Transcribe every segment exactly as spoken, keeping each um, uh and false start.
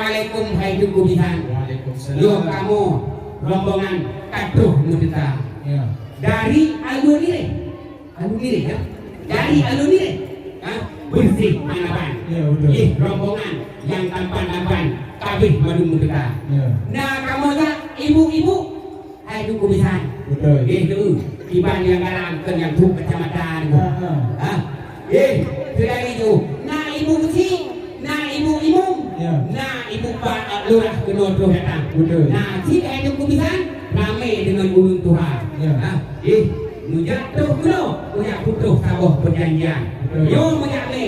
Assalamualaikum, hai Teungku Bisan. Waalaikumsalam. Nyoe kamoe rombongan ka troh meuteuka. Ya. Dari Alue Nireh. Alue Nireh, ya. Dari Alue Nireh. Ha? Bersih manaban. Ya, betul. Ih, rombongan nyang tampan-tampan ka abéh mandum meuteuka. Ya. Na kamoe jak ibu-ibu. Hai Teungku Bisan. Betul. Nggih, tu. Kiban nyang galang keu nyang trok kacamata tu. Ha, ha. Ha? Nggih, seulagi tu, na ibu keuchik, na ibu imum, ya, na ibu pa-, lurah keunoe troh datang. Betul. Na cit hai Teungku Bisan, ramé deungon ulôn tuha. Ya. Ha? Nggih, meujak troh keunoe, meujak putôh saboh peujanjian. Betul. Nyoe meujak lé.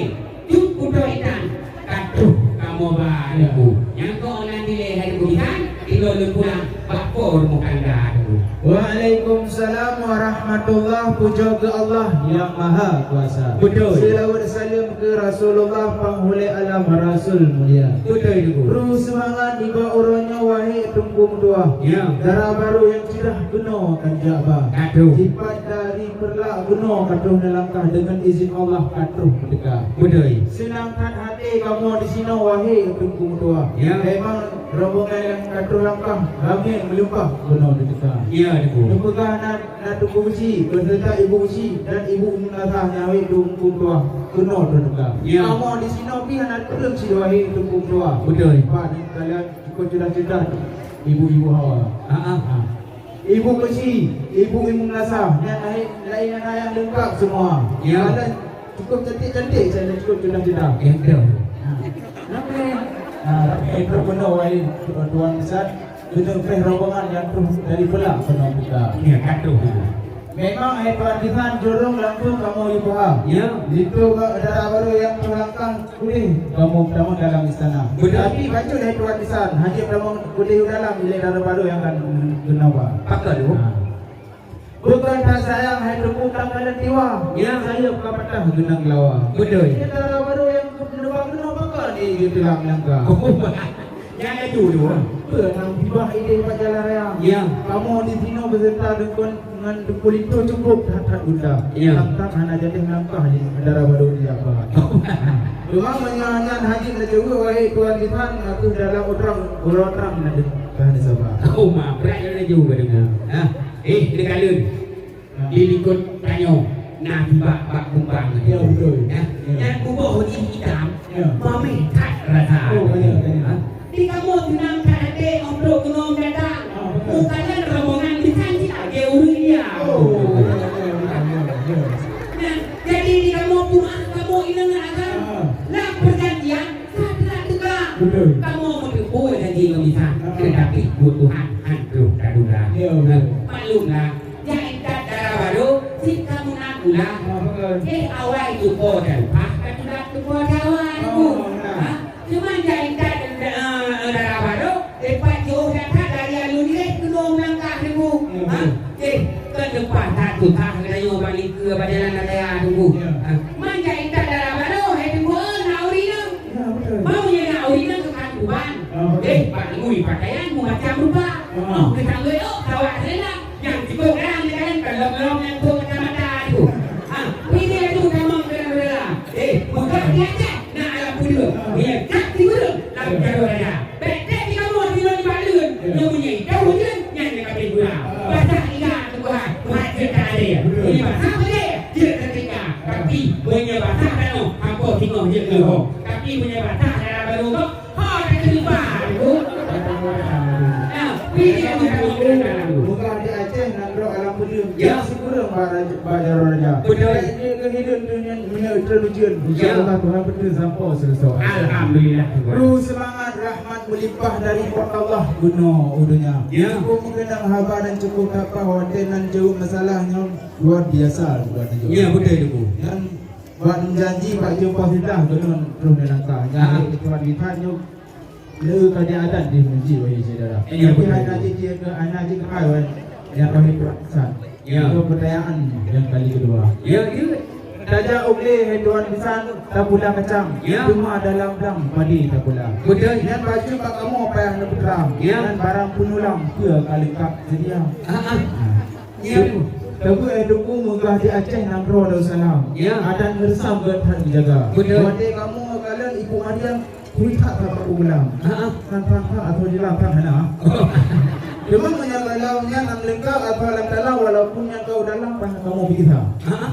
Cut putôh itan, ka troh kamoe ba Teungku. Nyang keu nan dilèe hai Teungku Bisan, ilôn lôn pulang bak po rumoh tangga Teungku. Waalaikumsalam warahmatullah, pujoe keu Allah Nyang Maha Kuasa. Betul. Seulaweuet saleuem keu Rasulullah, panghulèe alam Rasul mulia. Betul, Teungku. Bri seumangat nibak uroe nyoe, wahé Teungku meutuah. Ya. Dara barô nyang ceudah keunoe akan jak ba. Ka troh. Dipat dari Peureulak keunoe ka troh neulangkah, deungon izin Allah ka troh meuteuka. Beutôi. Seunang that até kamoe disinoe, wahé Teungku meutuah. Ya. Memang rombongan nyang ka troh langkah ramé meulimpah keunoe teuka. Ya, Teungku. Neupeugah na, na Teungku Beusi, beuseureuta Ibu Beusi dan Ibu Munasah nyang wék Teungku meutuah keunoe troh teuka. Ya. Kamoe disinoe pih hana kureueng sidroe, wahé Teungku meutuah. Beutôi. Pat neukalon cukôp ceudah-ceudah ibu-ibu hawa. Ha, ha. Ha. Ibu Keuchik, Ibu Imeum Lasah, nyan laén, laén hana nyang leungkap seumua. Ya. Jalan cukup cantik-cantik, jalan cukup ceudah-ceudah. Ya, betul. Ha. Ramé. Ha, ramé trok keunoe, wahé Tuan Bisan. Keuneuk preh rombongan nyang troh dari Peureulak keunoe teuka. Ya, ka troh. Memang, hai Tuan Bisan, jurông langsông kamoe yue paham. Ya. Linto dara barô nyang troh langkah udeh kamoe tamong dalam istana. Betul. Tapi bacut hai Tuan Bisan, hana tamong udeh u dalam ilèe dara barô nyang ka geunaba. Pakon, Bu? Ha. Bukon that sayang hai Teungku takalon tiwa. Ya. Sayeuep ka patah geunang lawa. Betul. Ilèe dara barô nyang geunaba keunoe pakon di, di tulang nyang ka. Oh, nyang laju tu, Bu. Peue nyang tibah idéh bak jalan raya. Ya. Kamoe disinoe beuseureuta deungon ngon Teungku Linto cukup that-that gundah. Ya. Tap-tap hana jadeh langkah di dara barô di Aba. Teuma meunyoe nyan hana laju, wahé Tuan Bisan, aku dalam uroe trang, uroe trang na deuh, ka hana saba. Oh, ma, brat nyan laju ka deungoe. Ha? Eh, neukalon. Ha. Di likot tanyoe na sibak bak kumbang. Ya, beutôi. Ya. Ya. Nyan kuboh jih itam. Ya. Maméh that rasa. Oh, ya, ya. Ha? Di kamoe seunang that até 'oh trok keunoe datang. Ah, betul. Bukan rombongan Bisan cit lagèe ureueng India. Oh, ya, ya, ya, ya, ya. Nah, jadi di kamoe peumaaf kamoe inong agam. Ah. Lam peujanjian ka teuka. Betul. Kamoe meuteupue janji ngon Bisan, ah, teutapi buet Tuhan han troh tatunda. Ya, betul. Maklumlah, jak intat dara barô, cit ka meunan ulah. Ah, betul. Eh, awai tupo talumpah, ka tulak tupo tawa, ah, Bu. Nah. Ha? Cuma jak intat, eh, dara barô, teumpat jiôh that-that dari alun ilèe keunoe meulangkah, Bu. Ya, ha? Betul. Eh, kan leupah that susah geutanyoe bak likeue bak jalan raya, Bu. Ya. Ha? Man jak intat dara barô, hai Teungku, na ureueng inong. Ya, betul. Meunyoe na ureueng inong keu kan kuban. Ya, betul. Eh, bak ngui pakaian meumacam rupa. Ya. Oh, keu tanggôi, oh, sawak seuleunak. Nyang jikôk garang di dalam, ka lom-lom nyang kôk kacamata tu. Ha, pih laju tamong keu dalam. Eh, meugah di Aceh, na alam peudeueng. Meunyoe jak sikureueng lam jaroe raya. Bèk trép di kamoe sidroe nibak leuen. Nyoe meunyoe idong ujeuen, nyan nyang ka pih guna. Basah iga teubuhan, buhat jeuet ka adé. Meunyoe basah peudeh, jeuet teutika. Tapi, meunyoe basah tanoh, hampoh singoh jeuet ngeulhong. Tapi, meunyoe basah dara barô gob, ha, ka teulimpah, Bu. Ah, pih dia bukan orang dalam, Bu. Bukan di Aceh, nanggroe alam peudeueng. Ya. Sikureueng bak raja, bak jaroe raja. Betul. Baik dia ke hidup dunia, dunia ujeuen. Ya. Insya Allah, Tuhan betul sampoe selesai. Alhamdulillah. Ru seumangat rahmat meulimpah dari Po Allah geunoe u donya. Ya. Cukup meukeunong haba dan cukup tapah watèe nan jaweueb masalah nyoe luar biasa buat itu. Ya, betul itu, Bu. Dan Bak janji bak jumpa sitah keunoe troh neulangkah. Ah. Nyan lé Tuan Bisan nyoe le ka di adat di meuseujid, wahé syedara. Ya, betul. Tapi hana jih, hana jih keukai, wahé. Ya, wahé Tuan Bisan. Ya. Itu pertanyaan yang kali kedua. Ya, ya. Tajak u glé, hai Tuan Bisan, tapula kacang. Ya. Cuma dalam blang padi tapula. Betul. Nyan bacut bak kamoe payah neupeutrang. Ya. Nyan barang peunulang peue ka leungkap seudia. Ah, ah. Ah. Ya. Teungku, eh, Teungku, meugah di Aceh nanggroe Darussalam. Ya. Adat ngon reusam gét that geujaga. Betul. Watèe kamoe kalon Ibu Maryam, Pui that saboh u gulam. Ha, ha. Kan that, that atau di dalam kan hana. Cuma meunyoe dalam nyan nyang leungkap atau lam dalam, walaupun nyang ka u dalam, bah kamoe pih sa. Ha, ha.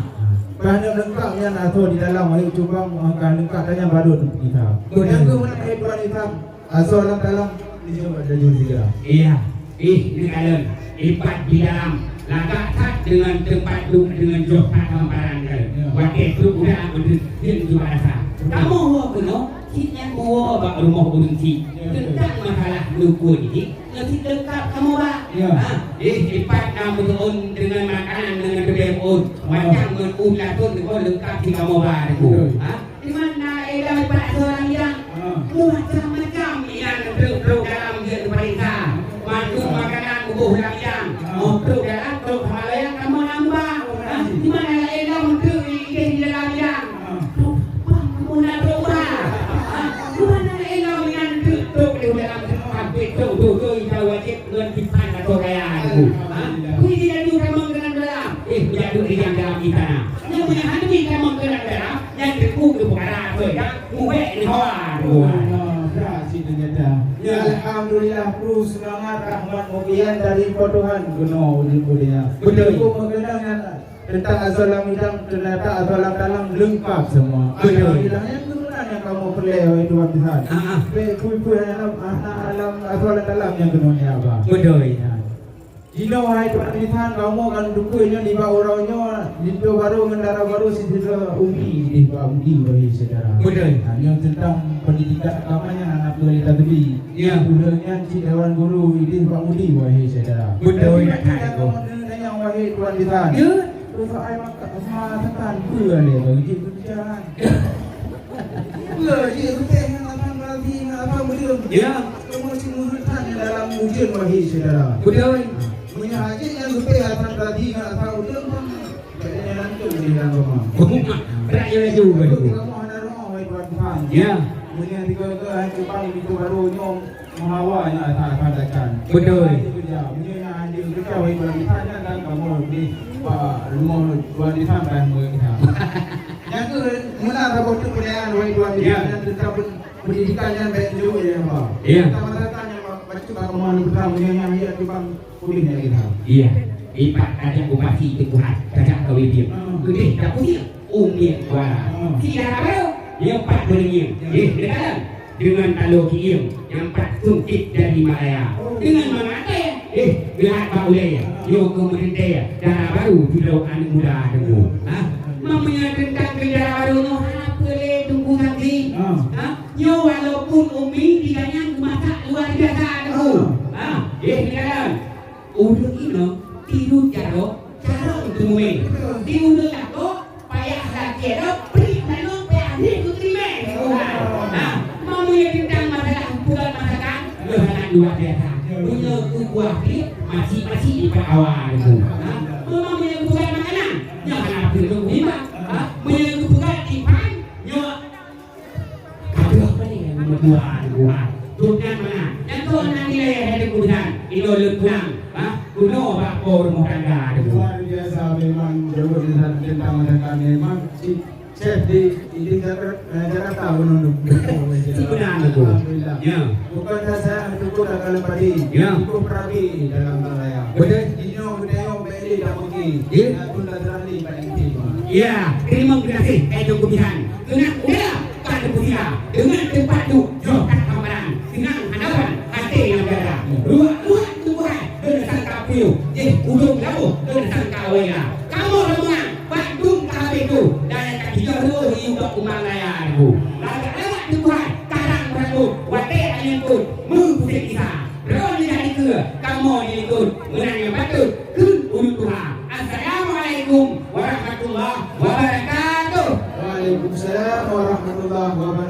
Bah nyang leungkap nyan atau di dalam, ayo cuba, ah, ka leungkap nyan baru tu pih sa. Betul. Nyang keu meunan, eh, tuan Isam, atau lam dalam, dijawab laju sigra. Iya. Ih, neukalon, ipat di dalam, lagak that deungon teumpat duek deungon joh that hamparan nyan. Ya. Watèe trok uda meuteun jeuet ju rasa. Kamoe woe keunoe, cit nyan woe bak rumoh ureueng chik. Ya, ya. Teuntang masalah lukon nyan, ngon cit leungkap kamoe ba. Ya. Ha, ih, ipat na meuteun deungon makanan deungon teubèe meu'un. Ya. Macam ngon u laton deungon leungkap cit kamoe ba, Teungku. Betul. Ha? Di mana edah ipat asoe lam idang? Ah. Macam-macam inan trok-trok dalam jeuet geupareksa. Mandum makanan buboh lam idang. Ah. Oh, trok dalam, trok sama layan, kamoe na meuba. Ah, di mana laén lom trok idéh di dalam idang? Ah. Trok bang, kamoe na trok ba. Ah, di mana laén lom inan trok-trok di dalam, sampai trok-trok, trok idang wajéb ngon dipan atau raya tu. Ah, kui di dalam kamoe keunan dalam. Eh, jaduk idang dalam istana. Nyoe meunyoe hana kamoe keunan dalam, nyan teungku keu peukara asoi ka ubek di hawa tu. Ah, brat cit ternyata. Ya. Alhamdulillah, peue seumangat rahmat mubian dari Po Tuhan keunoe ujeuen budaya. Betul. Cukup meukeunong nyan teuntang asoe lam idang, ternyata asoe lam dalam leungkap semua. Betul. Alhamdulillah, nyan keunan nyang kamoe peureulèe, wahai tuan bisan. Ah, ah. Bèk pui-pui alam, ah, alam asoe lam dalam nyang keunoe nyan, Abang. Betul. Ya. Jinoe, hai tuan bisan, kamoe kan dukui nyoe nibak uroe nyoe, linto barô ngon dara barô sidroe umi idéh bak mudi, wahé syedara. Beutôi. Ha, nyoe teuntang peundidikan agama nyan hana peue lé tateubi. Ya. Uroe nyan cit dewan guru idéh bak mudi, wahé syedara. Beutôi. Tapi nak tanya kamoe nyoe, wahé tuan bisan. Ya. Peue soai maka, ma-, masakan peue lé bagi cit peubicaraan? Peue jih rupéh ngon asam lagi ngon asam udeung? Ya. Kamoe cit meuheuet that dalam ujeuen, wahé syedara. Beutôi. Meunyoe hana jih nyang rupéh asam lagi ngon asam udeung, bèk lé langsông di dalam rumah. Brat nyoe laju, Bang. Kamoe hana rumoh, wahé tuan bisan. Ya. Meunyoe tiga-tiga hai cupang pintoe barô nyoe, meuhawa nyoe asai-asai dacan. Beutôi. Meunyoe nyan hana jeuet keujaweueb, wahé tuan bisan, nyan kan kamoe di bak rumoh tuan bisan, bah meukeusah. Nyang keu meunan saboh teuk peunanyaan, wahé tuan bisan, ya, nyan teuntang pen-, pendidikan nyan bèk jeuet, ya, Pak. Ya. Teuntang masalah nyan, Pak, bacut bak rumoh nyan, meunyoe nyan, ya, cupang puléh nyan kita. Iya. Ipat tajak u pasi teungku hai, tajak kawé diem. Hmm. Keudeh tapusieng. Umieng Kuala. Hmm. Si dara barô, nyang pat beuneueng. Ya. Eh, neukalon. Deungon taloe kieng, nyang pat sungkét dari Malaya. Oh. Deungon mangat até, eh, geuhat bak ulèe. Nyoe keuh meuteuntèe, dara barô sidroe aneuk muda teungku. Ha? Meunyoe teuntang keu dara barô nyoe, hana peue lé teungku sanksi. Ah. Ha? Nyoe walaupun umi di gobnyan geumasak luar biasa teungku. Ah. Ha? Eh, neukalon. Ureueng inong tiru jaroe, carông teumé. Di ureueng lakoe, payah lakèe droe, pri tanong payah jih geuteurimè. Nah, meunyoe teuntang masalah peugöt masakan, nyoe sangat luar biasa. Meunyoe keu buah pih, maci-maci ipat awa nyoe. Nah, meunyoe keu peugöt makanan, nyoe hana peue lôn iba. Nah, meunyoe keu peugöt ipan, nyoe Aduh, apa ni yang membuat buat? Bukan mana? Yang tu anak nilai ada kemudian. Itu leumpang. Ha? Kuno bak po rumah tangga tu. Luar biasa memang jauh di sana tentang masakan memang si chef di, di Jakarta, eh, Jakarta, Gunung Nubu. Si benar tu. Alhamdulillah. Ya. Bukan saja cukup dalam padi. Ya. Cukup rapi dalam raya. Betul. Inyo budaya beli tak mungkin. Ya. Aku tak terani pada inti. Ya, terima kasih. Saya tunggu pilihan. Keunan udara ka teupeusila, deungon teumpat duek jroh that hamparan, seunang hana ban até nyang dada. Ruwah-ruwah tubuhan, deungon sangka piôh, jih udông laboh, deungon sangka wayla. Kamoe rombongan, bak dum ka habéh tu, dan nyang ka tujoh reuôh yue bak kumang raya tu. Lagak-lagak tubuhan, karang beurambôt, watèe angén peuet, meupusét gisa. Droeneuh ka dikeue, kamoe dilikot, meunan nyang patôt kheun ureueng tuha. Assalamualaikum warahmatullahi wabarakatuh. Waalaikumsalam warahmatullahi wabarakatuh.